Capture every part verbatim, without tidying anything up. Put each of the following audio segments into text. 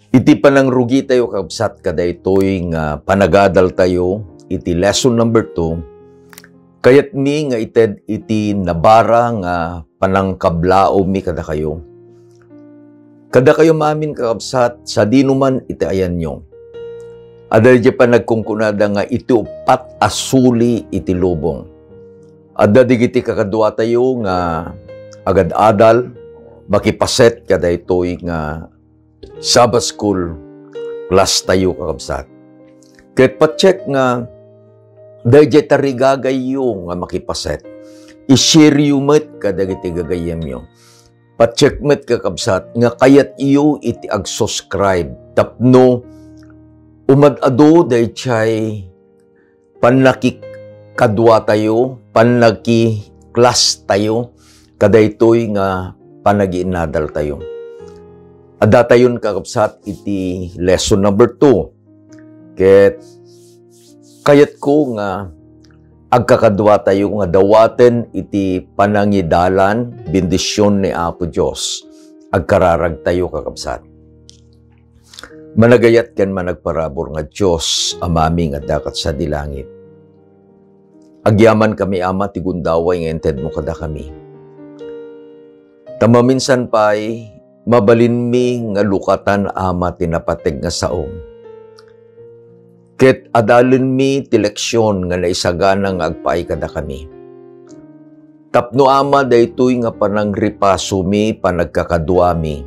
Iti panangrugitayo, kakabsat, kadaytoy nga panagadaltayo iti lesson number two, kayatmi nga ited iti nabara nga panangkablaawmi kadakayo. Kadakayo amin, kakabsat, sadinoman iti ayanyo. Adda diay panagkunkunada nga iti uppat a suli iti lubong. Adda dagiti kakaduatayo nga agad-adal, makipaset kadaytoy nga Sabbath school class tayo, kakabsat. Ket patiek nga daydiay tarigagayyo nga makipaset, i-share yo met kadagiti gagayyemyo. Patiek met, kakabsat, nga kayatyo iti ag-subscribe tapno umad-adu daydiay pannakikaduatayo, pannakiklas tayo, kadaytoy nga panagiinnadaltayo. Addatayon, kakabsat, iti lesson number two. Ket kayatko nga agkakaduatayo nga dawaten iti panangidalan, bendision ni Apo Dios. Agkararagtayo, kakabsat. Managayat ken managparabur nga Dios, Amami nga adda ket sadi langit. Agyamankami, Ama, ti gundaway nga intedmo kadakami. Ta maminsan pay, mabalinmi nga lukatan, Ama, ti napateg nga saom. Ket adalenmi ti leksion nga naisagana nga agpaay kadakami. Tapno, Ama, daytoy nga panangripasomi, panagkakaduami,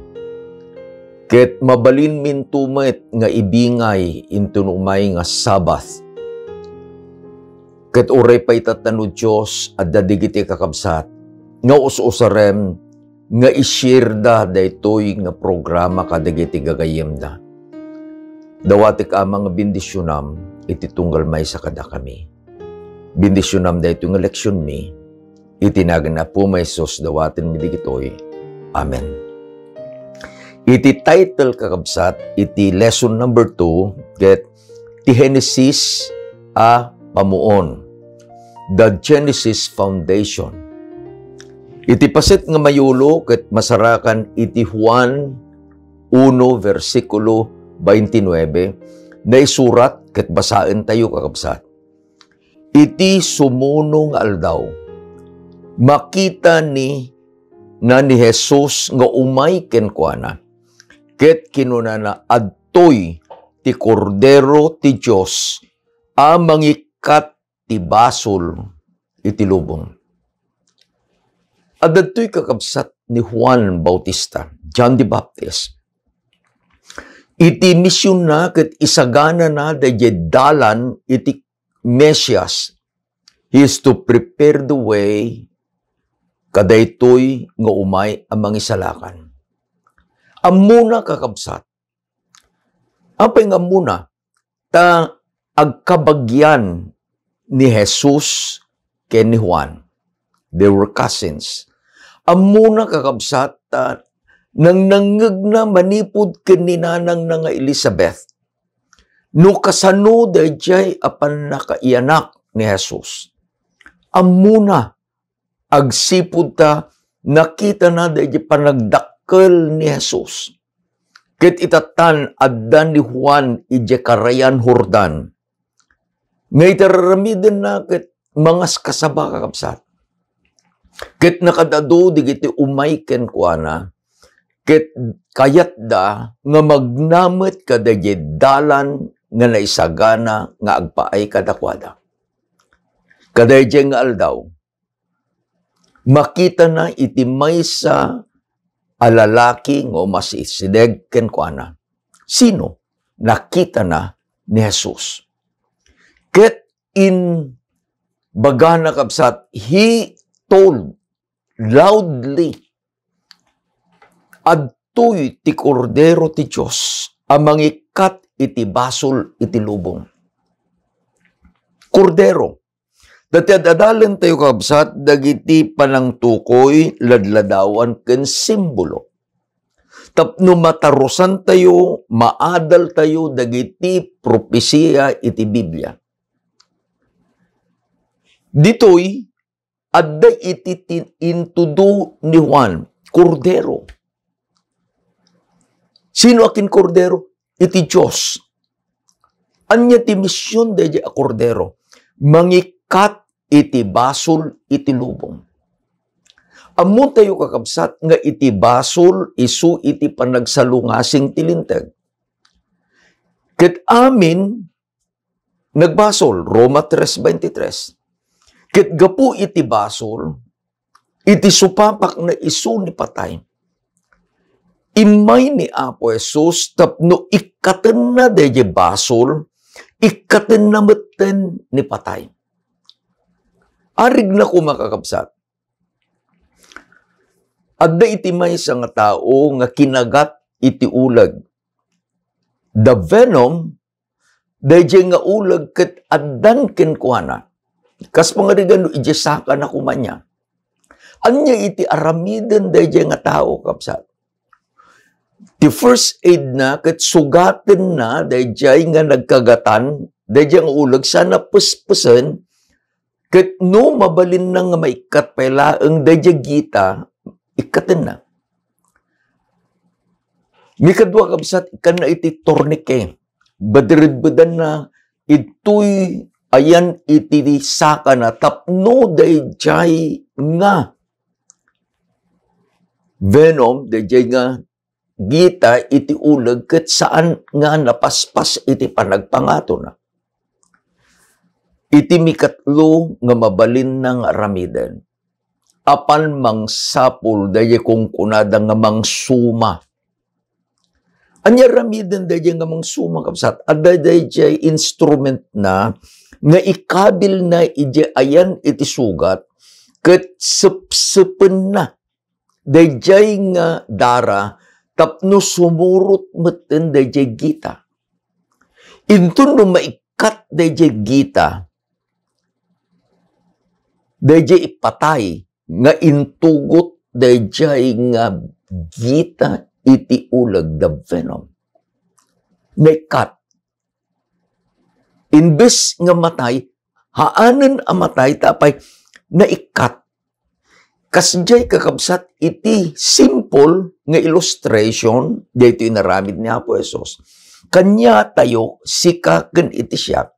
ket mabalinminto met nga ibingay inton umay nga Sabbath. Ket uray pay tatta no Dios, adda dagiti kakabsat nga us-usarem nga i-share da daytoy nga programa kadagiti gagayyemda. Dawatek, Ama, nga bendisionam iti tunggal maysa kadakami. Bendisionam daytoy nga leksionmi. Iti nagan ni Apomi a Jesus, dawatenmi dagitoy. Amen. Iti title, kakabsat, iti lesson number two, ket ti Genesis a pamuon. The Genesis Foundation. Iti paset nga mayulo ket masarakan iti Juan uno, versikulo twenty-nine, naisurat ket basaentayo, kakabsat. Iti sumuno nga aldaw, makita ni, na ni Jesus nga umay kenkuana, ket kinunana, "Adtoy ti Kordero ti Dios a mangikkat ti basol iti lubong." Adda ditoy kakabsat ni Juan Bautista, John the Baptist. Iti misionna ket isaganana daydiay dalan iti Mesias. He is to prepare the way kadaytoy nga umay a Mangisalakan. Ammona, kakabsat. Apay nga ammona? Ta agkabagyan ni Jesus ken ni Juan. They were cousins. Ammona, kakabsat, ta nangnangngegna manipud ken ni nanangna nga Elizabeth no kasano daydiay a pannakaiyanak ni Jesus. Ammona, agsipud ta nakitana daydiay panagdakkel ni Jesus. Ket itattan adda ni Juan idiay karayan Jordan. Nga iti ar-aramidenna ket mangaskasaba, kakabsat. Ket nakaad-adu dagiti umay kenkuana, ket kayatda nga magna met kadaydiay dalan nga naisagana nga agpaay kadakuada. Kadaydiay nga aldaw, makitana iti maysa a lalaki nga umasisideg kenkuana. Sino? Nakitana ni Jesus. Ket imbagana, kabsat, he told loudly, "Adtoy ti Kordero ti Dios a mangikkat iti basol iti lubong." Kordero. Dati ad-adalentayo, kabsat, dagiti panangtukoy, ladladawan, ken simbolo. Tapno matarusantayo, maadaltayo dagiti propesia iti Biblia. Ditoy, adda iti tin-, intudo ni Juan, Kordero. Sino a kin Kordero? iti Dios. Ania ti mision daydiay a Kordero? Mangikkat iti basol iti lubong. Ammotayo, kakabsat, nga iti basol isu iti panagsalungasing ti Linteg. Ket amin nagbasol, Roma tres veintitrés. Ket gapu iti basol, iti supapakna isu ni patay, immay ni Apo Jesus tapno ikkatenna daydiay basol, ikkatenna metten ni patay. Arigna koma, kakabsat. Adda iti maysa nga tao nga kinagat iti uleg. The venom, daydiay nga uleg ket addan kenkuana. Kas pangarigan no idiay sakana koma nia. Ania iti aramiden daydiay nga tao, kabsat? Ti first aid na ket sugatenna daydiay nga nagkagatan, daydiay nga uleg sana pespesen, ket no mabalinna nga maikkat pay laeng daydiay gita, ikkatenna. Ni kadua, kabsat, ikkanna iti tourniquet. Badredbedanna itoy ayan iti sakana tapno daydiay nga venom, daydiay nga gita iti uleg ket saan nga napaspas iti panagpangatona. Iti mikatlo nga mabalinna nga aramiden, apan mangsapul daydiay kunkunada nga mangsuma. Ania aramiden daydiay nga mangsuma, kabsat? Adda daydiay instrument na nga ikabil na idiay ayan iti sugat ket sepsepenna daydiay nga dara tapno sumurot metten daydiay gita. Inton no maikkat daydiay gita, daydiay ipatay nga intugot daydiay nga gita iti uleg, the venom. Naikkat. Imbes nga matay, haanen a matay, ta apay, naikkat. Kasdiay, kakabsat, iti simple nga illustration daytoy inaramid ni Apo Jesus. Kaniatayo, sika ken iti siak,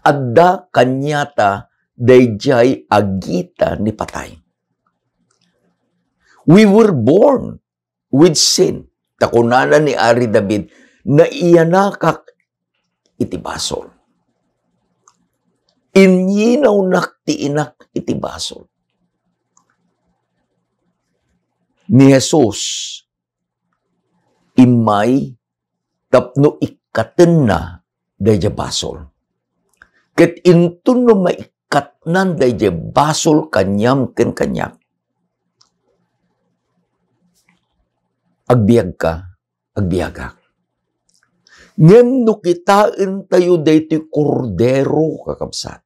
adda kaniata daydiay a gita ni patay. We were born with sin. Ta kunana ni Ari David, "Naiyanakak iti basol. Inyinawnak ti inak iti basol." Ni Jesus, immay tapno ikkatenna daydiay basol. Ket inton no maikkatnan daydiay basol kaniam ken kaniak, agbiagka, agbiagak. Ngem no kitaentayo daytoy Kordero, kakabsat,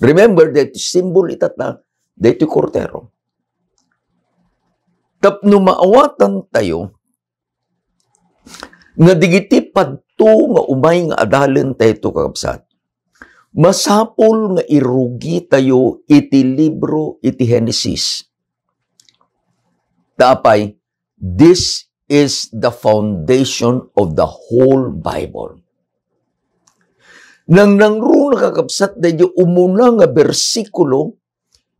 remember, daytoy simbolo ita ta, daytoy Kordero. Tapno maawatantayo nga digiti padto nga umay nga adalentayo, kakabsat, masapul nga irugitayo iti libro iti Genesis. Ta apay, this is the foundation of the whole Bible. Nangnangruna, kakabsat, daydi umuna nga bersikulo,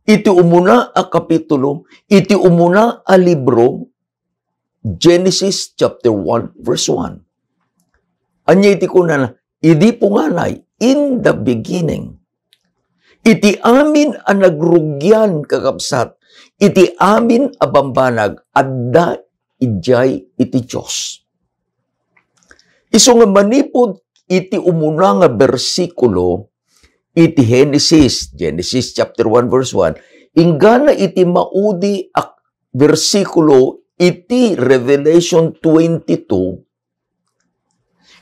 iti umuna a kapitulo, iti umuna a libro, Genesis chapter one, verse one. Ania iti kunana? Idi punganay, in the beginning. Iti amin a nagrugian, kakabsat, iti amin a bambanag, adda idiay iti Dios. Isu nga manipud iti umuna nga bersikulo iti Genesis, Genesis chapter one, verse one, inggana iti maudi a bersikulo iti Revelation twenty-two,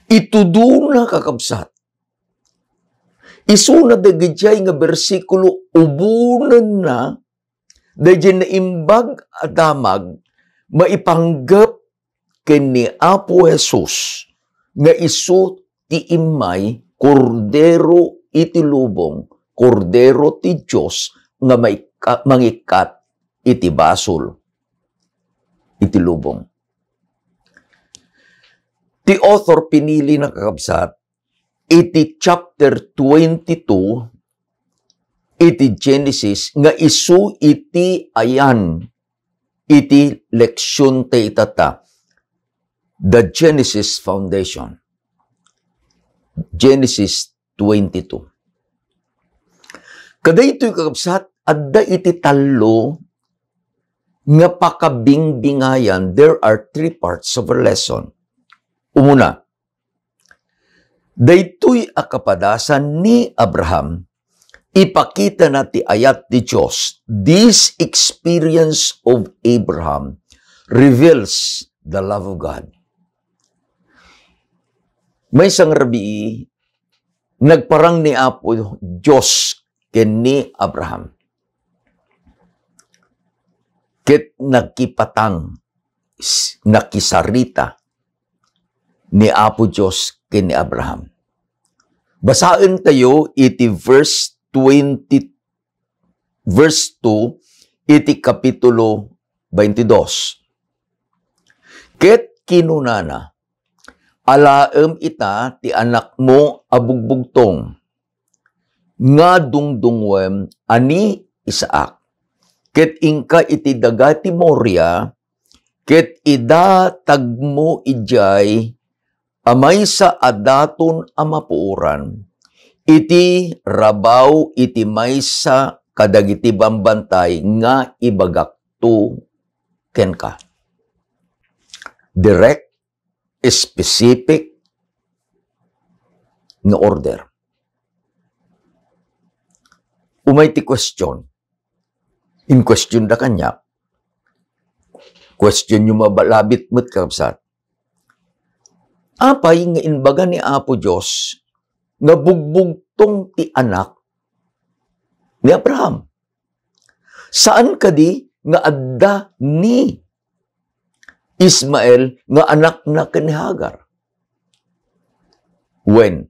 itudona, kakabsat. Isuna dagidiay nga bersikulo, ubonenna daydiay naimbag a damag maipanggep ken ni Apo Jesus nga isu ti immay Kordero iti lubong, Kordero ti Dios nga maikka-, mangikkat iti basol iti lubong. Ti author pinili na, kakabsat, iti chapter twenty-two iti Genesis nga isu iti ayan iti leksion ti itata, the Genesis foundation. Genesis twenty-two. Kadaytoy, kakabsat, adda iti tallo nga pakabingbingayan. There are three parts of a lesson. Umuna, daytoy a kapadasan ni Abraham, ipakitana ti ayat ti Dios. This experience of Abraham reveals the love of God. Maysa nga rabii, nagparang ni Apo Dios ken ni Abraham. Ket nakipatang, s-, nakisarita ni Apo Dios ken ni Abraham. Basaentayo iti verse twenty, verse two iti kapitulo twenty-two. Ket kinunana, "Alaem ita ti anakmo a bugbugtong, nga dungdungngoem a ni Isaac, ket inka iti daga ti Moria, ket idatagmo idiay a maysa a daton a mapuoran, iti rabaw iti maysa kadagiti bambantay nga ibagakto kenka." Direct, specific nga order. Umay ti question. In question da kaniak. Question yo mabalabit met, kakabsat. Apay nga imbaga ni Apo Dios nga bugbugtong ti anak ni Abraham? Saan kadi nga adda ni Ismael nga anakna ken ni Hagar? Wen,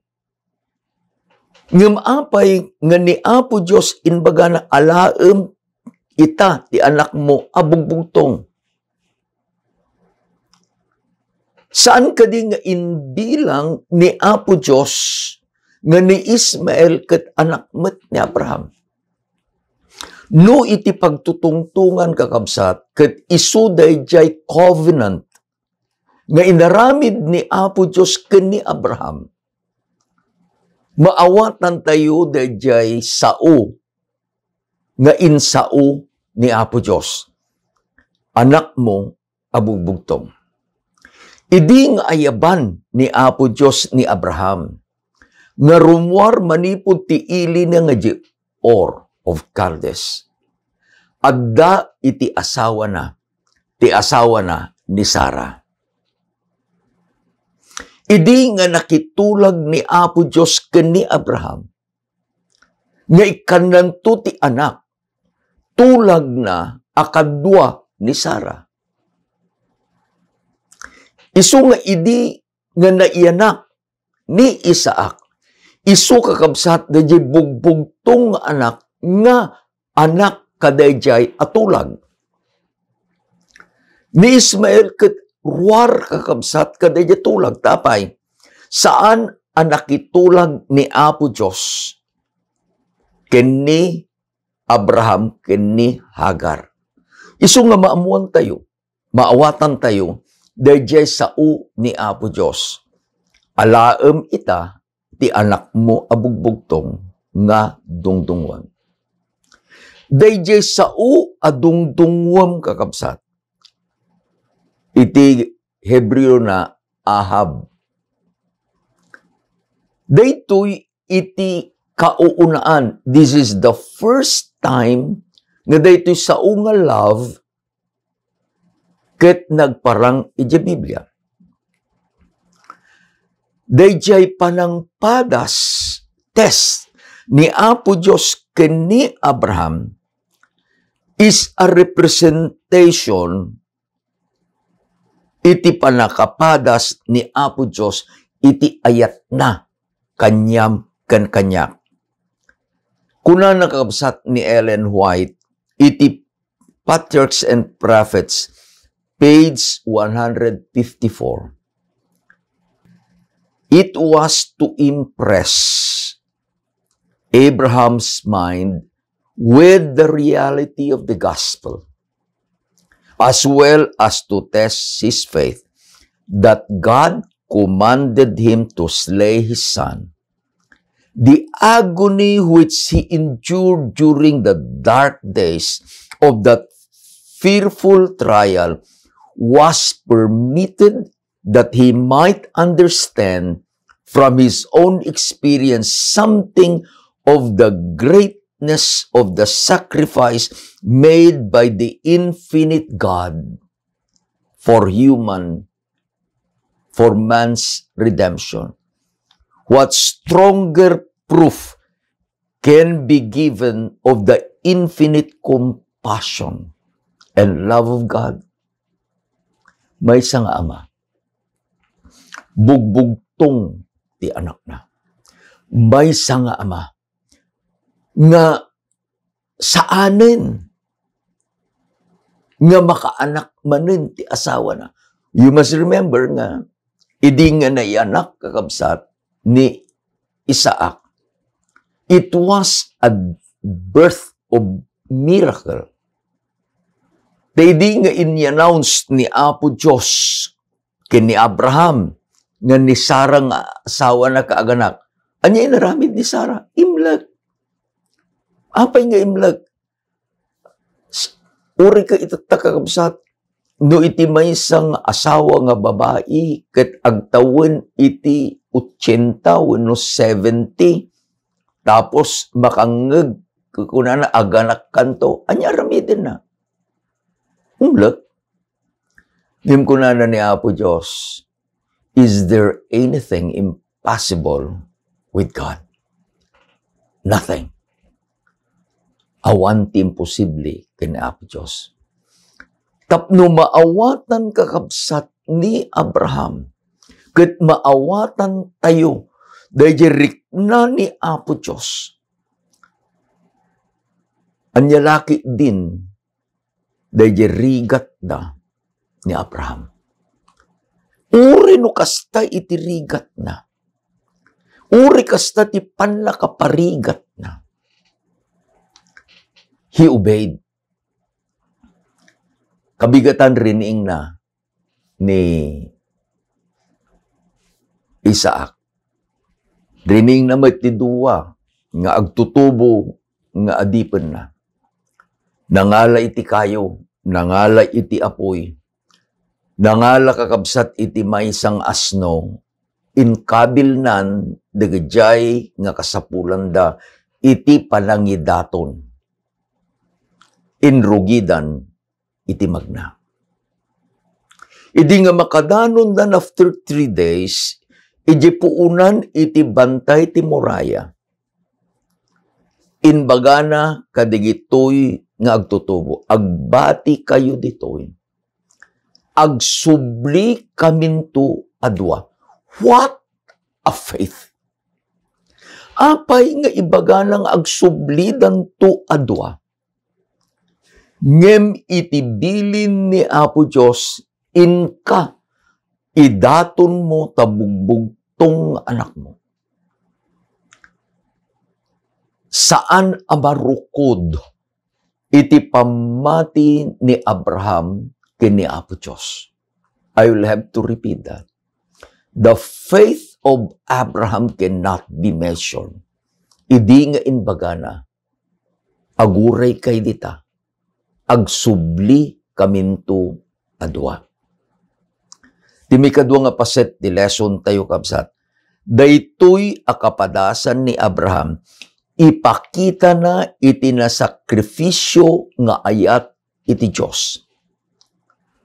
ngem apay nga ni Apo Dios imbagana, "Alaem ita ti anakmo a bugbugtong"? Saan kadi nga imbilang ni Apo Dios nga ni Ismael ket anak met ni Abraham? No iti pagtutungtongan, kakabsat, ket isu daydiay covenant nga inaramid ni Apo Dios ken ni Abraham, maawatantayo daydiay sao nga insao ni Apo Dios, "Anakmo a bugbugtong." Idi nga ayaban ni Apo Dios ni Abraham nga rummuar manipud ti ilina nga di Ur of Chaldees, adda iti asawana, ti asawana ni Sara. Idi nga nakitulag ni Apo Dios ken ni Abraham, nga ikkannanto ti anak, tulagna a kadua ni Sara. Isu nga idi nga naiyanak ni Isaac, isu, kakabsat, daydiay bugbugtong nga anak nga anak kadaydiay a tulag. Ni Ismael ket ruar, kakabsat, kadaydiay tulag. Ta apay? Saan a nakitulag ni Apo Dios ken ni Abraham ken ni Hagar. Isu nga maammoantayo, maawatantayo daydiay sao ni Apo Dios. "Alaem ita ti anakmo a bugbugtong nga dungdungngoem." Daydiay sao a dungdungngoem, kakabsat, iti Hebreo na ahab. Daytoy iti kaunaan. This is the first time nga daytoy sao nga love ket nagparang idiay Biblia. Daydiay panangpadas, test, ni Apo Dios ken ni Abraham is a representation iti panakapadas ni Apo Dios iti ayatna kaniam ken kaniak. Kunana, kakabsat, ni Ellen White iti Patriarchs and Prophets, page one hundred fifty-four, It was to impress Abraham's mind with the reality of the gospel, as well as to test his faith that God commanded him to slay his son. The agony which he endured during the dark days of that fearful trial was permitted that he might understand from his own experience something of the greatness of the sacrifice made by the infinite God for human, for man's redemption. What stronger proof can be given of the infinite compassion and love of God? Maysa nga ama, bugbugtong ti anakna. Maysa nga ama nga saanen nga makaanak manen ti asawana. You must remember nga idi nga naianak, kakabsat, ni Isaac, it was a birth of miracle. Ta idi nga in-announce ni Apo Dios ken ni Abraham nga ni Sara nga asawana kaaganak, ania inaramid ni Sara? Imlek. Apay nga imlek? S-, uri ka itatta, kakabsat, no iti maysa nga asawa nga babai ket agtawen iti ochenta wenno seventy, tapos makangngeg, kunana, "Aganakkanto." Ania aramidenna? Umlek. Ngem kunana ni Apo Dios, "Is there anything impossible with God?" Nothing. Awan ti imposible ken ni Apo Dios. Tapno maawatan, kakabsat, ni Abraham, ket maawatan tayo daydi rikna ni Apo Dios, ania la ketdin daydi rigatda ni Abraham? Uri no kasta iti rigatna, uri kasta ti pannakaparigatna, he obeyed. Kabigatan, riniingna ni Isaac. Riniingna met ti dua nga agtutubo nga adipenna. Nangala iti kayo, nangala iti apuy, nangala, kakabsat, iti maysa nga asno, inkabilnan dagijay nga kasapulanda iti panangidaton. Inrugidan iti magna. Idi nga makadanondan after three days, idiay puonan iti bantay ti muraya, imbagana kadagitoy nga agtutubo, "Agbati kayo ditoy. Agsubli kaminto a dua." What a faith! Apay nga ibagana nga agsublidanto a dua? Ngem iti bilin ni Apo Dios, "Inka, idatonmo ta bugbugtong nga anakmo." Saan a marukod iti pammati ni Abraham ken ni Apo Dios. I will have to repeat that. The faith of Abraham cannot be measured. Idi nga imbagana, "Aguray kay dita, agsubli kaminto a dua." Ti mikadua nga paset ti lesson tayo, kabsat, daytoy a kapadasan ni Abraham, ipakitana iti nasakrifisio nga ayat iti Dios.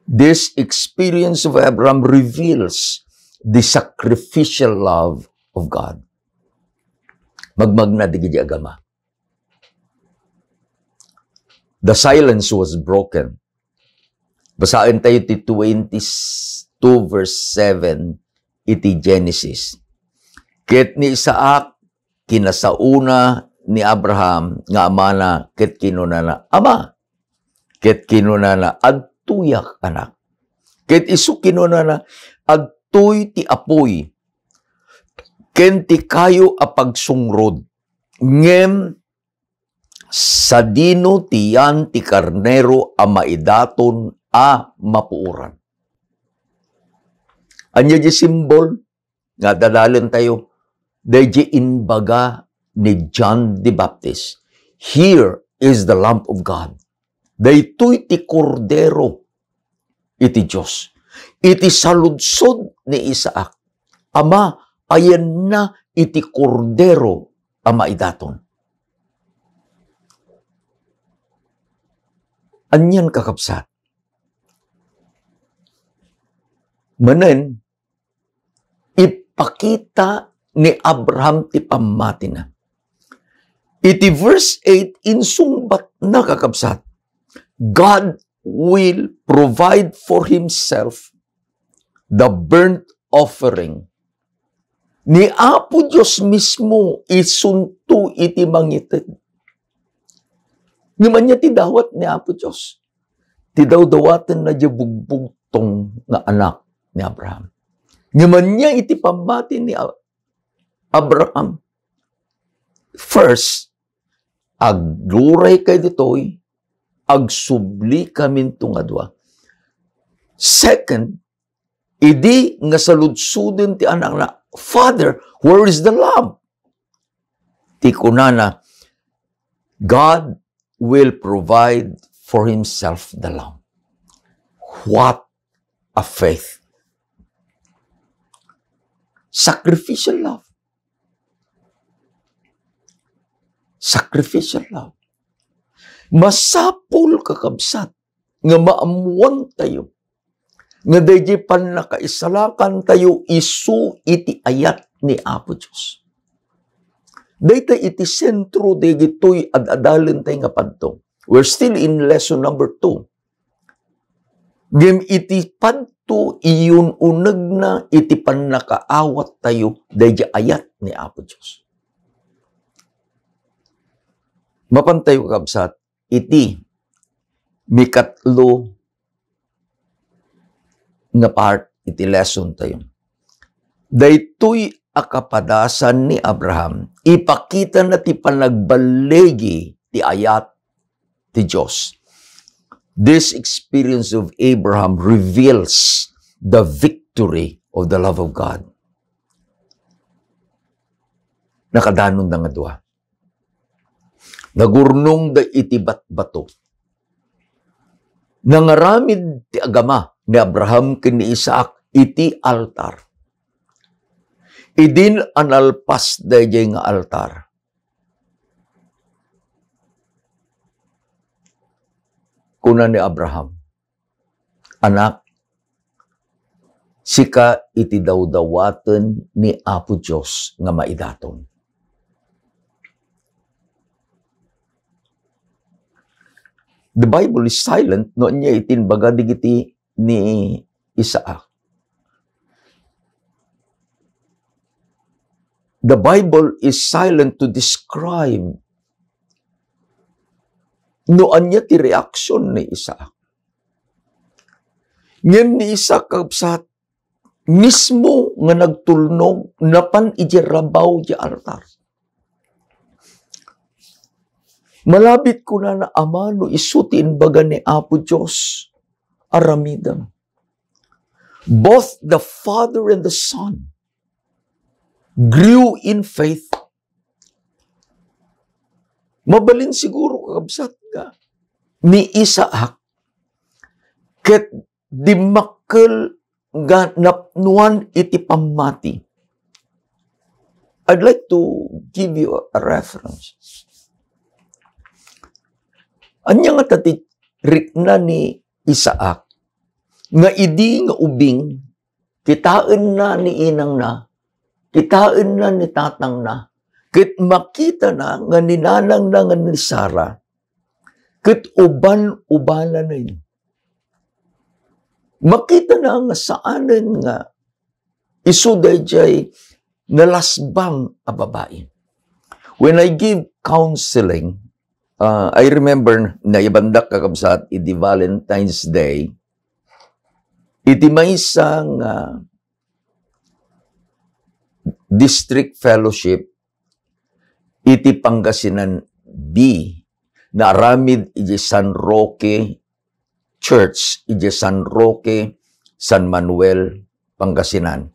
This experience of Abraham reveals the sacrificial love of God. Magmagna dagiti agama. The silence was broken. Basaen tayo ti twenty-two verse seven iti Genesis. Ket ni Isaac, kinasaona ni Abraham nga amana, ket kinunana, "Ama." Ket kinunana, "Adtoyak, anak." Ket isu kinunana, "Adtoy ti apuy." ken ti kayo a pagsungrod, ngem sadino ti yan ti karnero a maidaton a mapuoran? Ania di simbol nga adalentayo? Daydi imbaga ni John the Baptist, "Here is the Lamb of God." Daytoy ti Kordero iti Dios. Iti saludsod ni Isaac, "Ama, ayanna iti Kordero a maidaton." Anian, kakabsat? Manen, ipakita ni Abraham ti pammatina. Iti verse eight, insungbatna, kakabsat, "God will provide for himself the burnt offering." Ni Apo Dios mismo isunto iti mangited. Ngem ania ti dawat ni Apo Dios? Ti dawdawatenna diay bugbugtong nga anak ni Abraham. Ngem ania iti pammati ni A-, Abraham? First, agluray kay ditoy, agsubli kaminto nga dua. Second, idi nga saludsoden ti anakna, "Father, where is the lamb?" Ti kunana, "God will provide for himself the lamb." What a faith! Sacrificial love. Sacrificial love. Masapul, kakabsat, nga maammoantayo nga daydi pannakaisalakantayo isu iti ayat ni Apo Dios. Dayta iti sentro dagitoy ad-adalentayo nga padto. We're still in lesson number two. Ngem iti padto, iyun-unegna iti pannakaawattayo daydi ayat ni Apo Dios. Mapantayo, kabsat, iti mikatlo nga part iti lesson tayo. Daytoy a kapadasan ni Abraham, ipakitana ti panagballigi ti ayat ti Dios. This experience of Abraham reveals the victory of the love of God. Nakadanonda nga dua. Nagurnongda iti batbato. Nangaramid ti agama ni Abraham ken ni Isaac iti altar. Idin a nalpas daydiay nga altar, kuna ni Abraham, "Anak, sika iti dawdawaten ni Apo Dios nga maidaton." The Bible is silent no ania iti imbaga dagiti ni Isaac. The Bible is silent to describe no ania ti reaksyon ni Isaac. Ngem ni Isaac, kabsat, mismo nga nagtulnog, napan idiay rabaw diay altar. Malabit kunana, "Ama, no isu ti imbaga ni Apo Dios, aramidem." Both the father and the son grew in faith. Mabalin siguro, kakabsat, nga ni Isaac ket dimmakkel nga napnuan iti pammati. I'd like to give you a, a reference. Ania ngata ti rikna ni Isaac nga idi nga ubing, kitaenna ni inangna, kitaenna ni tatangna, ket makitana nga ni nanangna nga ni Sara ket uban-ubananen. Makitana nga saanen nga isu daydiay nalasbang a babai. When I give counseling, uh, I remember, naibandak, kakabsat, idi Valentine's Day, iti maysa nga district fellowship iti Pangasinan B, naaramid iti San Roque Church, iti San Roque, San Manuel, Pangasinan.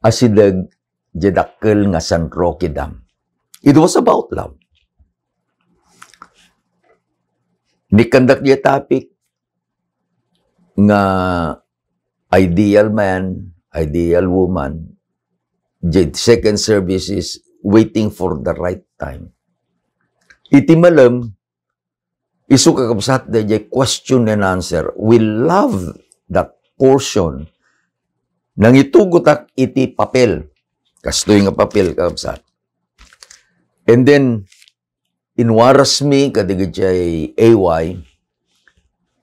Asideg iti dakkel nga San Roque Dam. It was about love. Nikkandak diay topic nga ideal man, ideal woman, the second service is waiting for the right time. Iti malem, isu kakabsat, dayjay question and answer. We love that portion. Nangitugotak iti papel. Kastoy nga papel, kakabsat. And then, inwarasmi kadagiti A Y.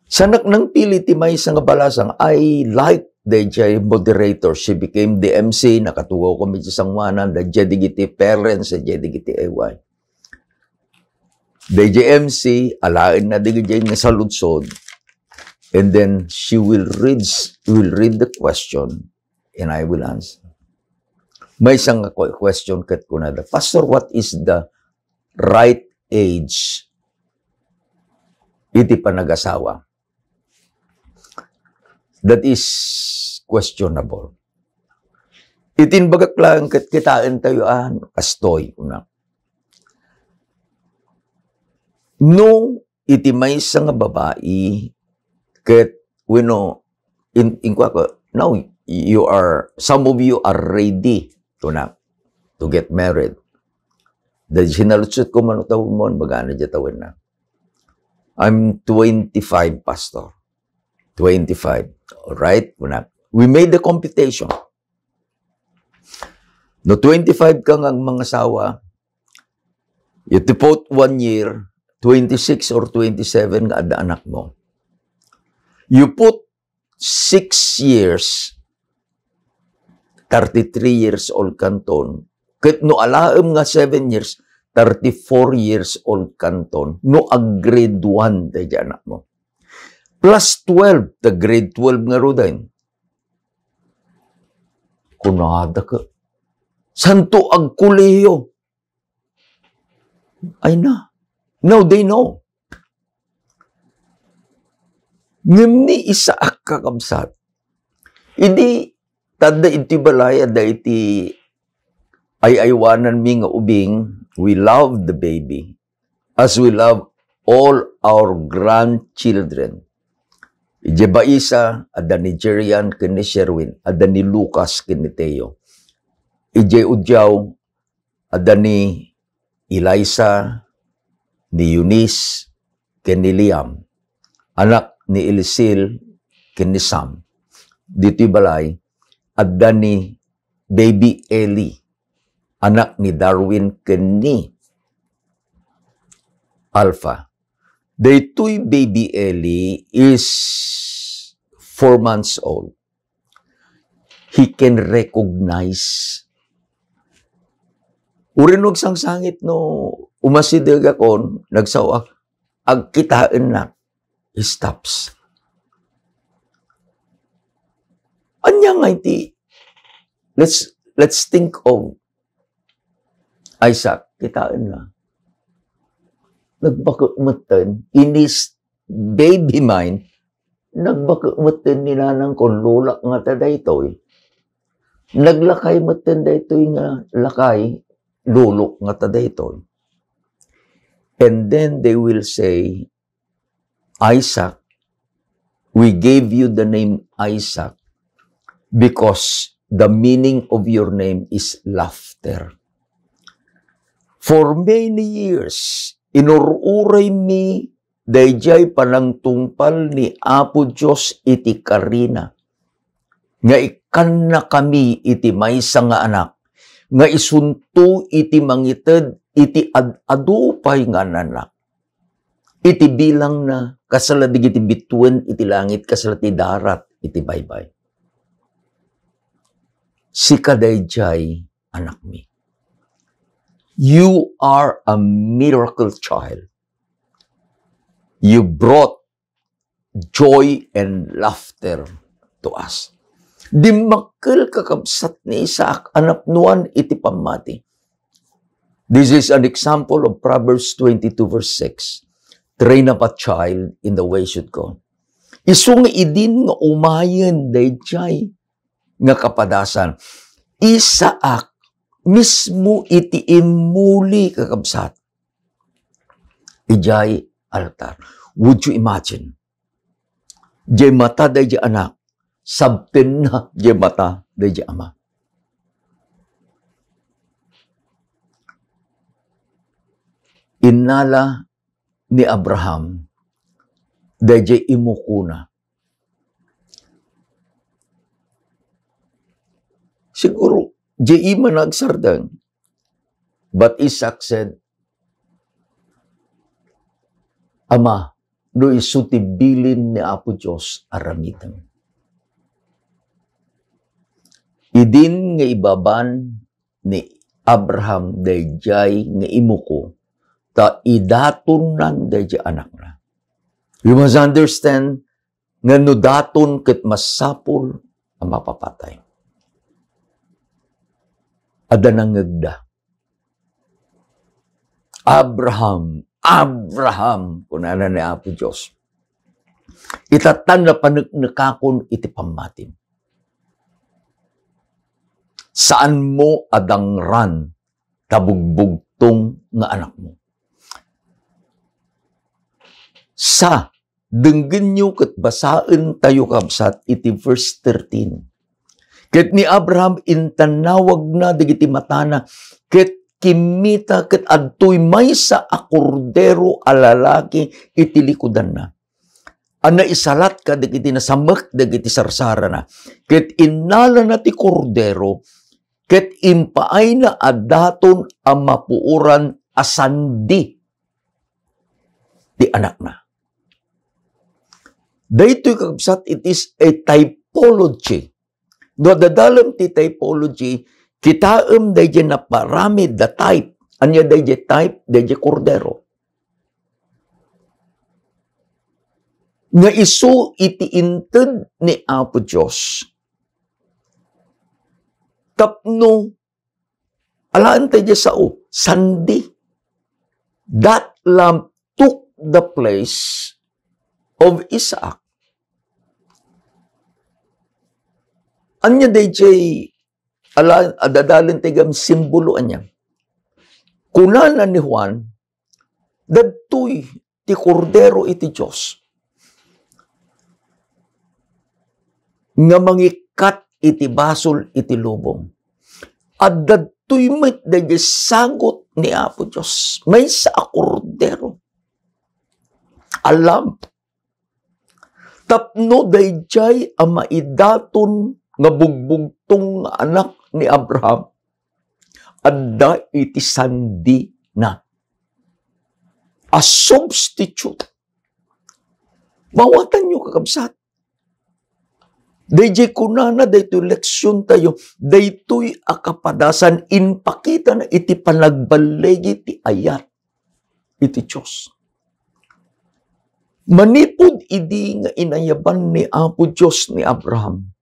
Sanak nangpili ti maysa nga balasang. I like dayjay moderator. She became the M C. Nakatugaw kami ti sangoanan. Dayjay digiti parents, dayjay digiti A Y. Dayjay M C, alaenna dagiti nga saludsod. And then she will read, will read the question and I will answer. Maysa nga que-, question ket kunada, "Pastor, what is the right age iti panagasawa?" That is questionable. Iti imbagak laeng ket kitaentayo a kastoy, kuna. No iti maysa nga babai ket, you know, in, inkuako, "Now, you are, some of you are ready to na, to get married." Daydi sinaludsodko, "Mano tawenmo?" Imbagana diay tawenna, "I'm twenty-five, Pastor." "Twenty-five. All right," kuna. We made the computation. No twenty-five ka nga mangasawa, you to put one year, twenty-six or twenty-seven nga adda anakmo. You put six years, thirty-three years old kanton. Ket no alaem nga seven years, thirty-four years old kanton. No ag-grade one daydi anakmo. Plus twelve, ta grade twelve ngaruden. Kunada ka, "Santo, agkolehiyo." Ay na. Now they know. Ngem ni Isaac, kakabsat, idi tadda iti balay, adda iti ay-aywananmi nga ubing, we love the baby as we love all our grandchildren. Idiay baisa, adda ni Jerian ken ni Sherwin, adda ni Lucas ken ni Teo. Idiay udiaw, adda ni Eliza, ni Eunice, ken ni Liam, anak ni Elisil ken ni Sam. Ditoy balay, adda ni Baby Ellie, anak ni Darwin ken ni Alpha. Daytoy Baby Ellie is four months old. He can recognize. Uray no agsangsangit no umasidegakon, nagsao-, agkitaennak, he stops. Ania nga iti, let's, let's think of Isaac, kitaenna. Nagbaket metten, in his baby mind, nagbaket metten ni nanang kon lolak ngata daytoy. Naglakay metten daytoy nga lakay, lolok ngata daytoy. And then they will say, "Isaac, we gave you the name Isaac because the meaning of your name is laughter." For many years, inur-uraymi daydiay panangtungpal ni Apo Dios iti karina, nga ikkannakami iti maysa nga anak nga isunto iti mangited iti ad-adu pay nga nanaak. Iti bilangna, kasla dagiti bituen iti langit, kasla ti darat iti baybay. Sika daydiay, anakmi. You are a miracle child. You brought joy and laughter to us. Dimmakkel, kakabsat, ni Isaac a napnuan iti pammati. This is an example of Proverbs twenty-two verse six. "Train up a child in the way he should go." Isu nga idin nga umayen daydiay nga kapadasan, Isaac mismo iti immuli, kakabsat, idiay altar. Would you imagine? Diay mata daydiay anak, sabtenna diay mata daydiay ama. Innala ni Abraham daydiay imukona. Siguro, diay ima nga agsardeng. But Isaac said, "Ama, no isu ti bilin ni Apo Dios, aramidem." Idin nga ibaban ni Abraham daydiay nga imuko, ta idatonnan daydiay anakna. We must understand nga no daton ket masapul a mapapatay. Adda nangngegda. "Abraham, Abraham," kunana ni Apo Dios. "Itatta, napaneknekakon iti pammatim. Saanmo a dangran ta bugbugtong nga anakmo." Sa, denggenyo ket basaentayo, kabsat, iti verse thirteen. Ket ni Abraham, intannawagna dagiti matana, ket kimmita ket adtoy maysa a kordero a lalaki iti likudanna, a naisalat kadagiti nasamek dagiti sarsarana. Ket innalana ti kordero, ket impaayna a daton a mapuoran a sandi ti anakna. Daytoy, kabsat, it is a typology. No adda dalem ti typology, kitaem daydiay naparamid a type. Ania daydiay type? Daydiay kordero. Nga isu iti inted ni Apo Dios tapno alaen tayo diay sao, sandi. That lamb took the place of Isaac. Ania daydiay ala-, adda dalem ti gam simbolo, ania? Kunana ni Juan, "Dagitoy ti Kordero iti Dios nga mangikkat iti basol iti lubong." Adda daytoy met daydiay sagut ni Apo Dios. Maysa a Kordero. A lamb. Tapno daydiay a maidaton nga bugbugtong nga anak ni Abraham, adda iti sandina. A substitute. Mawatanyo, kakabsat. Daydiay kunana, daytoy leksiontayo, daytoy a kapadasan, impakitana iti panagballigi ti ayat iti Dios. Manipud idi nga inayaban ni Apo Dios ni Abraham,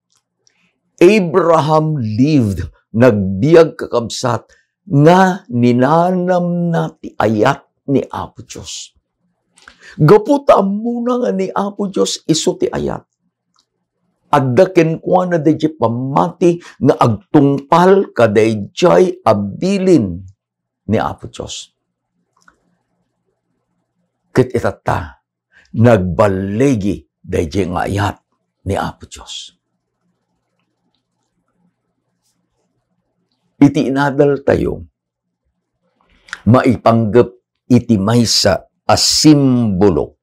Abraham lived, nagbiag, kakabsat, nga ninanamna ti ayat ni Apo Dios. Gapu ta ammona nga ni Apo Dios isu ti ayat, adda kenkuana daydiay pammati nga agtungpal kadaydiay a bilin ni Apo Dios. Ket itatta, nagballigi daydiay nga ayat ni Apo Dios. Iti inadaltayo, maipanggep iti maysa a simbolo.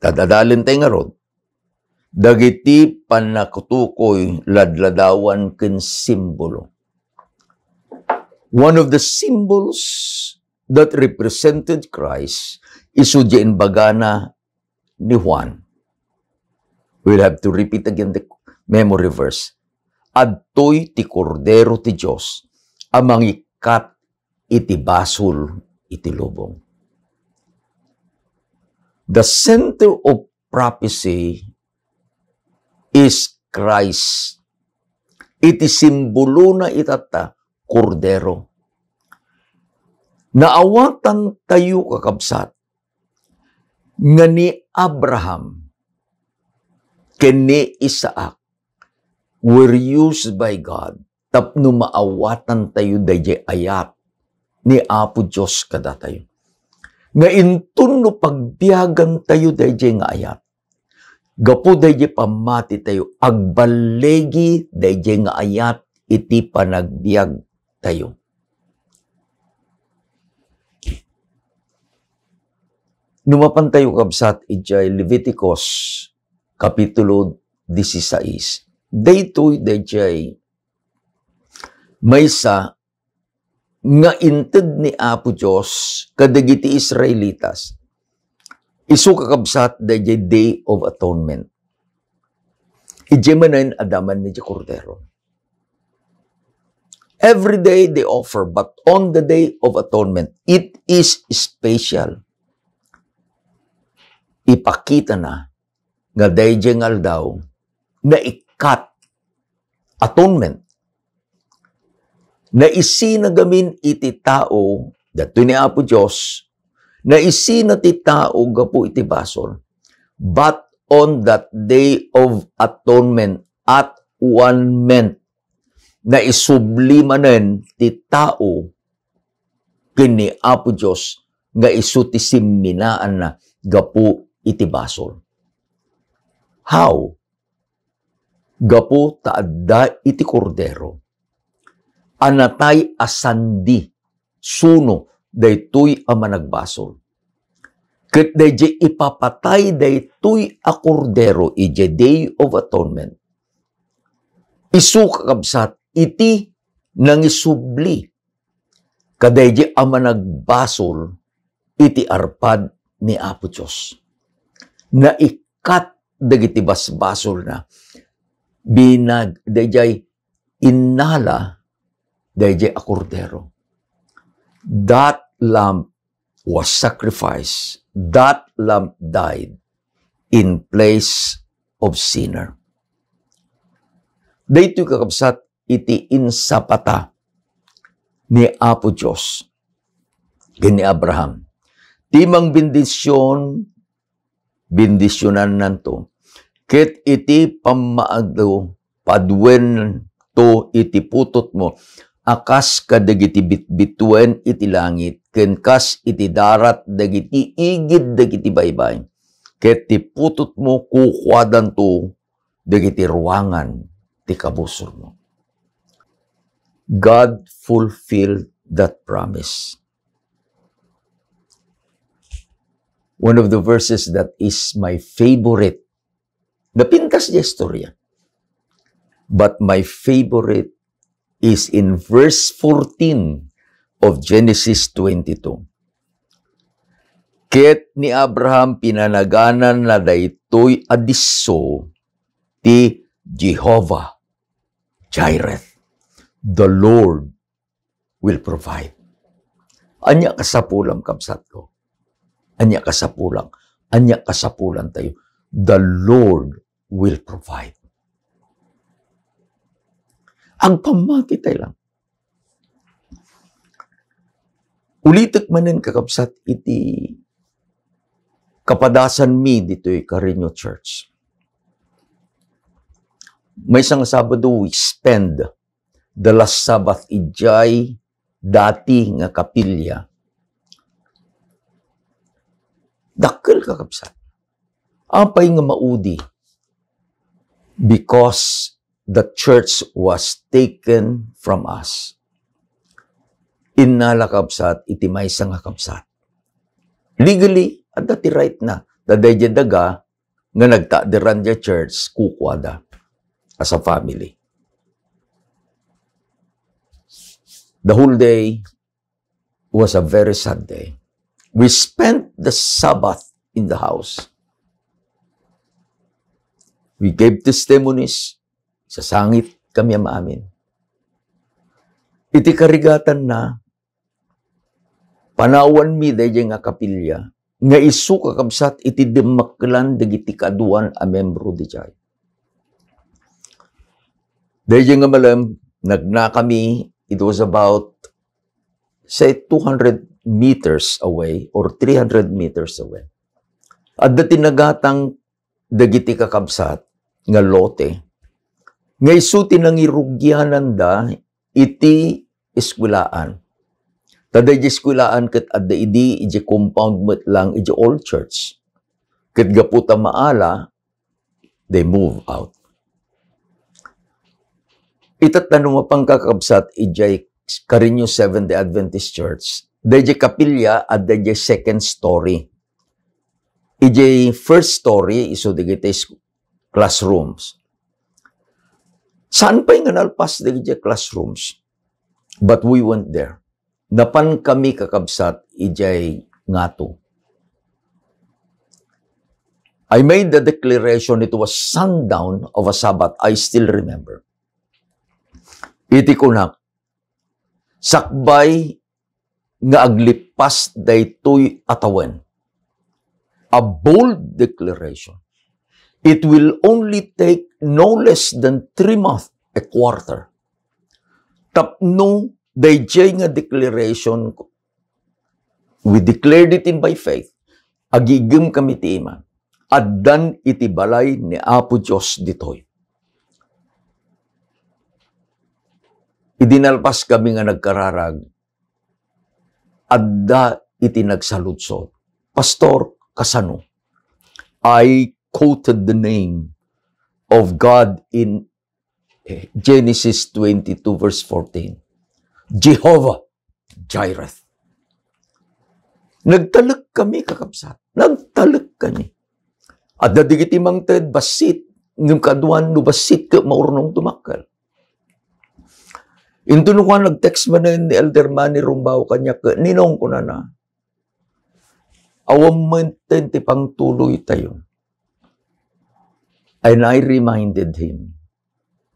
Adda dalentayo ngarud, dagiti pannakatukoy ladladawan ken simbolo. One of the symbols that represented Christ isu diay imbagana ni Juan. We'll have to repeat again the memory verse. Adtoy ti Kordero ti Dios a mangikkat iti basol iti lubong. The center of prophecy is Christ iti simbolona itatta, Kordero. Naawatantayo, kakabsat, nga ni Abraham ken ni Isaac were used by God tapno maawatantayo daydiay ayat ni Apo Dios kadatayo. Nga inton no pagbiagantayo daydiay nga ayat, gapu daydiay pammatitayo, agballigi daydiay nga ayat iti panagbiagtayo. No mapantayo, kabsat, idiay Leviticus, Kapitulo dieciséis, daytoy daydiay maysa nga inted ni Apo Dios kadagiti Israelitas. Isu, kakabsat, daydiay Day of Atonement. Idiay manen a damag ni Kordero. Every day they offer, but on the Day of Atonement, it is special. Ipakitana nga daydiay nga aldaw, naikkat, atonement. Naisina gamin iti tao, daytoy ni Apo Dios, naisina ti tao gapu iti basol. But on that Day of Atonement, at one ment, naisubli manen ti tao ken ni Apo Dios nga isu ti simminaanna gapu iti basol. How? Gapu ta adda iti Kordero a natay a sandi suno daytoy a managbasol. Ket daydiay ipapatay daytoy a Kordero idiay Day of Atonement, isu, kakabsat, iti nangisubli kadaydiay a managbasol iti arpad ni Apo Dios. Naikkat dagiti basbasolna. Binag-, daydiay innala daydiay a Kordero. That lamb was sacrificed. That lamb died in place of sinner. Daytoy, kakabsat, iti insapata ni Apo Dios ken ni Abraham. Ti mangbendision, bendisionannanto. Ket iti pammaadto, paduento iti putotmo a kas kadagiti bitbituen iti langit, ken kas iti darat dagiti igid dagiti baybay. Ket ti putotmo kukuadanto dagiti ruangan ti kabusormo. God fulfilled that promise. One of the verses that is my favorite, napintas diay istorya. But my favorite is in verse fourteen of Genesis twenty-two. Ket ni Abraham pinanagananna daytoy a disso ti Jehovah Jireh, the Lord will provide. Ania kasapulam, kabsatko? Ania kasapulam? Ania kasapulantayo? The Lord will provide. Agpammatitayo lang. Ulitek manen, kakabsat, iti kapadasanmi ditoy Carreño Church. Maysa nga Sabado, we spend the last Sabbath idiay dati nga kapilya. Dakkel, kakabsat. Apay nga maudi? Because the church was taken from us. Innala, kabsat, iti maysa nga kabsat. Legally, adda ti right na. Ta daydiay daga nga nagtakderan diay church, kukuada as a family. The whole day was a very sad day. We spent the Sabbath in the house. We gave testimonies. Sasangit kami amin. Iti karigatanna, panawanmi daydiay nga kapilya, nga isu, kakabsat, iti dimmakkelan dagiti kaaduan a membro diay. Daydi nga malem, nagnakami, it was about, say, two hundred meters away or three hundred meters away. Adda ti nagatang dagiti kakabsat nga lote nga isu ti nangirugiananda iti eskuelaan. Ta daydi eskuelaan ket adda idi iti compound met lang iti old church. Ket gapu ta maala, they move out. Itatta no mapangkakabsat idiay Carino Seventh-day Adventist Church, daydi kapilya adda idiay second story. Idiay first story, isu dagiti s-, classrooms. Saan pay nga nalpas dagiti classrooms? But we went there. Napan kami kakabsat idiay ngato. I made the declaration, it was sundown of a Sabbath, I still remember. Iti kunak, sakbay nga aglippas daytoy a tawen. A bold declaration. It will only take no less than three months, a quarter. Tapno dayjay nga declaration, we declared it in by faith. Agigem kami ti iman. Addan iti balay ni Apo Dios ditoy. Idi nalpas kami nga nagkararag, adda iti nagsaludsod, "Pastor, kasano?" I quoted the name of God in Genesis twenty-two verse fourteen. Jehovah Jireh. Nagtalek kami, kakabsat. Nagtalek kami. Adda dagiti mangted, bassit. Ngem kaduan no bassit ket maurnong dumakkel. Inton no kuan, nag-text manen ni Elder Manny Rumbao kaniak, "Ninong," kunana, "awan metten ti pangtuloytayo." And I reminded him,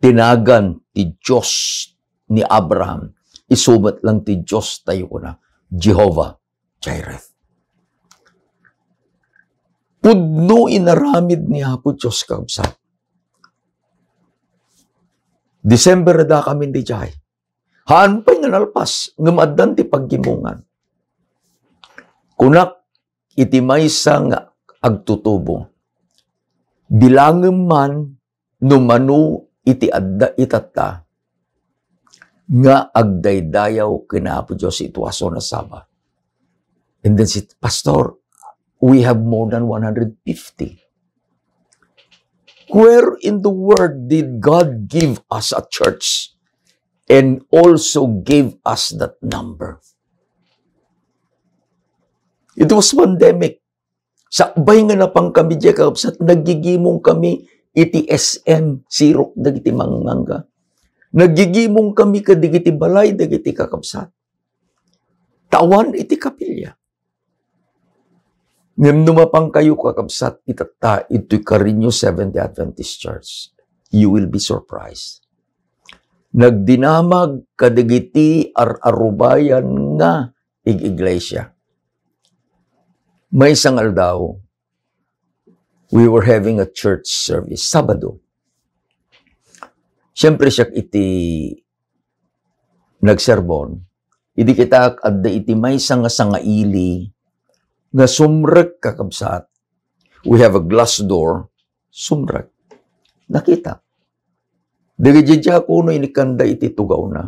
"Ti nagan ti Dios ni Abraham, isu met lang ti Dios tayo," kuna, Jehovah Jireh. Pudno inaramid ni Apo Dios, kakabsat. December da kami diay. Haan pay nga nalpas, ngem addan ti paggimongan. Kunak iti maysa nga agtutubo, "Bilangem man no mano iti adda itatta nga agdaydayaw ken Apo Dios, it was on a Sabbath." And then si, "Pastor, we have more than one hundred fifty." Where in the world did God give us a church and also give us that number? It was pandemic. Sakbay nga napan kami diay, kakabsat, naggigimong kami iti S M, sirok dagiti mangmangga. Naggigimong kami kadagiti balay dagiti kakabsat. Tawan iti kapilya. Ngem no mapankayo, kakabsat, itatta itoy Carino Seventh-day Adventist Church, you will be surprised. Nagdinamag kadagiti ar-arubayan nga ig-iglesia. Maysa nga aldaw, we were having a church service, Sabado. Siyempre, siak iti nagserbon. Idi kitak, adda iti maysa nga sangaili nga sumrek, kakabsat. We have a glass door, sumrek. Nakita. Dagiti diakono, inikkanda iti tugawna.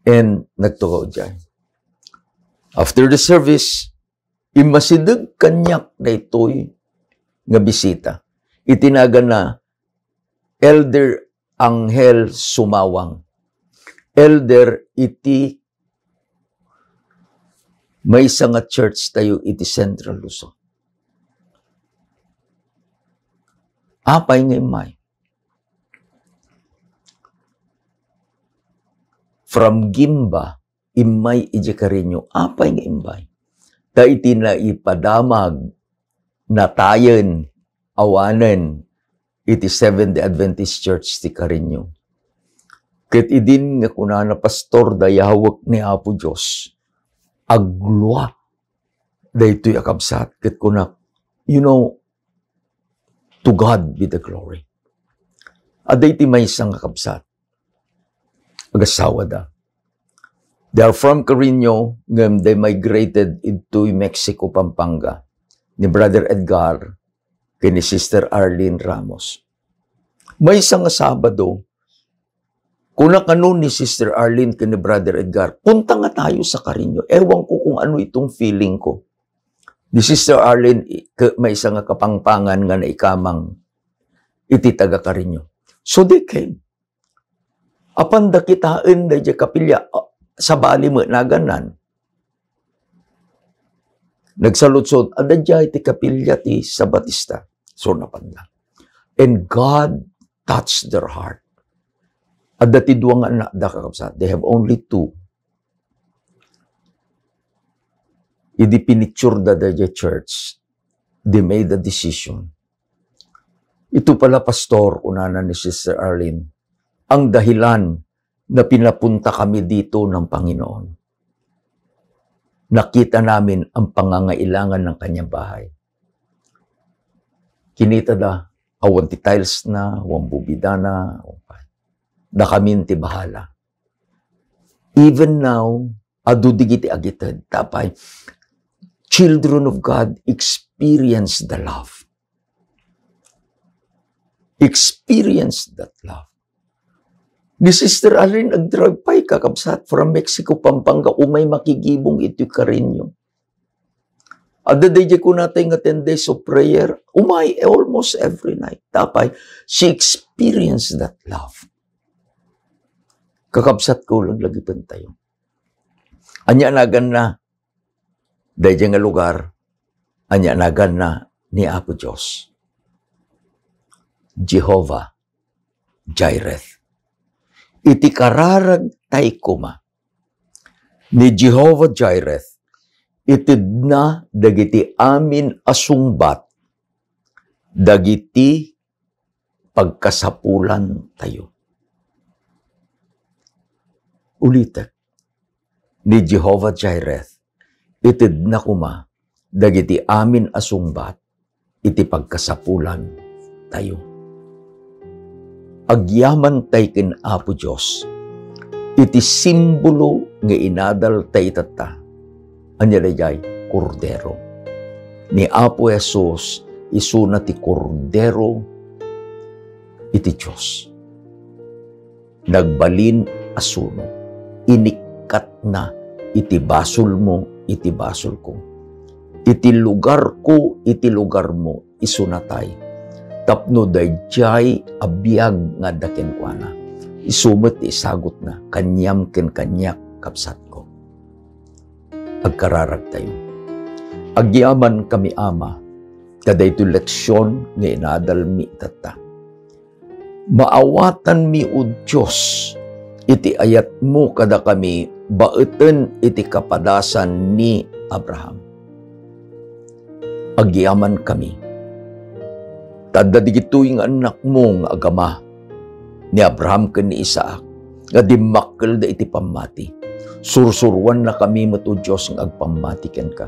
And nagtugaw diay. After the service, immasideg kaniak daytoy nga bisita. Iti naganna, Elder Angel Sumawang. Elder iti maysa nga church tayo iti Central Luzon. Apay nga immay? From Guimba, immay idiay Carino. Apay nga immay? Ta iti naipadamag, natayen, awanen iti Seventh-day Adventist Church ti Carino. Ket idin nga kunana, "Pastor, dayawek ni Apo Dios," aglua daytoy a kabsat. Ket kunak, you know, "To God be the glory." Adda iti maysa nga kabsat, agasawada. They are from Carino, ngem they migrated into Mexico, Pampanga, ni Brother Edgar ken ni Sister Arlene Ramos. Maysa nga Sabado, kuna kano ni Sister Arlene ken ni Brother Edgar, "Punta nga tayo sa Carino." Ewan ko kung ano itong feeling ko. Ni Sister Arlene, i-, ke-, maysa nga Kapampangan nga naikamang iti taga Carino. So they came. Apan da kitaen daydiay kapilya, ah, sabali met nagannan. Nagsaludsod, "Adda diay ti kapilya ti Sabatista?" So, napan da. And God touched their heart. Adda ti dua nga annakda, kakabsat. They have only two. Idi pinicture da daydiay church, they made a decision. "Ito pala, Pastor," kunana ni Sister Arlene, "ang dahilan na pinapunta kami dito ng Panginoon. Nakita namin ang pangangailangan ng kanyang bahay." Kinita da, awan ti tiles na, awan bubida na, awan pa. "Dakamin ti bahala." Even now, adu dagiti agited. Tapay, children of God experience the love. Experience that love. Ni Sister Arlene, agdrive pay, kakabsat, from Mexico, Pampanga, umay makigibong iti Carino. Adda daydiay kunatay nga ten days of prayer, umay, eh, almost every night. Tapay, she experienced that love. Kakabsat ko, laglagipentayo. Ania naganna daydiay nga lugar? Ania naganna ni Apo Dios? Jehovah Jireh. Iti kararagtay koma, ni Jehovah Jireh, itedna dagiti amin a sungbat dagiti pagkasapulantayo. Ulitek, ni Jehovah Jireh, itedna koma dagiti amin a sungbat iti pagkasapulantayo. Agyamantay ken Apo Dios iti simbolo nga inadalta itatta. Ania daydiay? Kordero. Ni Apo Jesus, isuna ti Kordero iti Dios. Nagbalin a suno. Inikkatna iti basolmo, iti basolko. Iti lugarko, iti lugarmo, isunatay. Tapno daydiay a biag nga adda kenkuana. Isu met ti isagutna, kaniam ken kaniak, kabsatko. Agkararagtayo. Agyamankami, Ama, kadaytoy leksion nga inadalmi itatta. Maawatanmi, O Dios, iti ayatmo kadakami baeten iti kapadasan ni Abraham. Agyamankami. Ta adda dagitoy nga annakmo nga agama ni Abraham ken ni Isaac, nga dimmakkelda iti pammati. Sursuroannakami met, O Dios, nga agpammati kenka.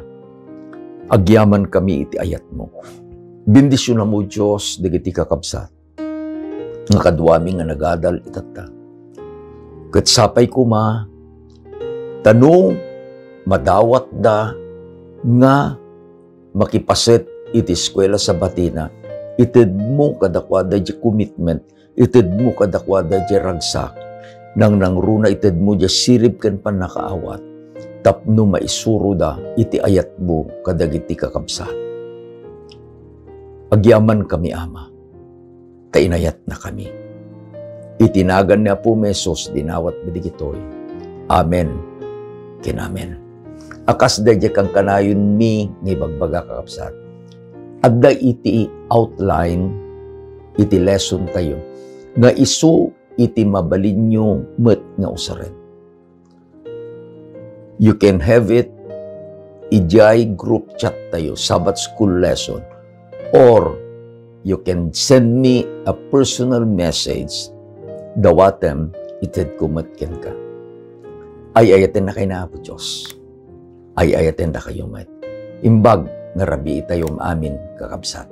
Agyamankami iti ayatmo. Bendisionam, O Dios, dagiti kakabsat nga kaduami nga nagadal itatta. Ket sapay koma, ta no madawatda nga makipaset iti eskuela Sabatina, itedmo kadakuada diay commitment, itedmo kadakuada diay ragsak, nangnangruna itedmo diay sirib ken pannakaawat, tapno maisuroda iti ayatmo kadagiti kakabsat. Agyamankami, Ama, ta inayatnakami. Iti nagan ni Apomi Jesus, dinawatmi dagitoy. Amen ken amen. A kas daydiay kankanayonmi nga ibagbaga, kakabsat, adda iti outline iti lesson tayo nga isu iti mabalinyo met nga usaren. You can have it idiay group chat tayo, Sabbath School lesson, or you can send me a personal message. Dawatem, itedko met kenka. Ay-ayatennakay ni Apo Dios. Ay-ayatennakayo met. Imbag nga rabii tayo amin, kakabsat.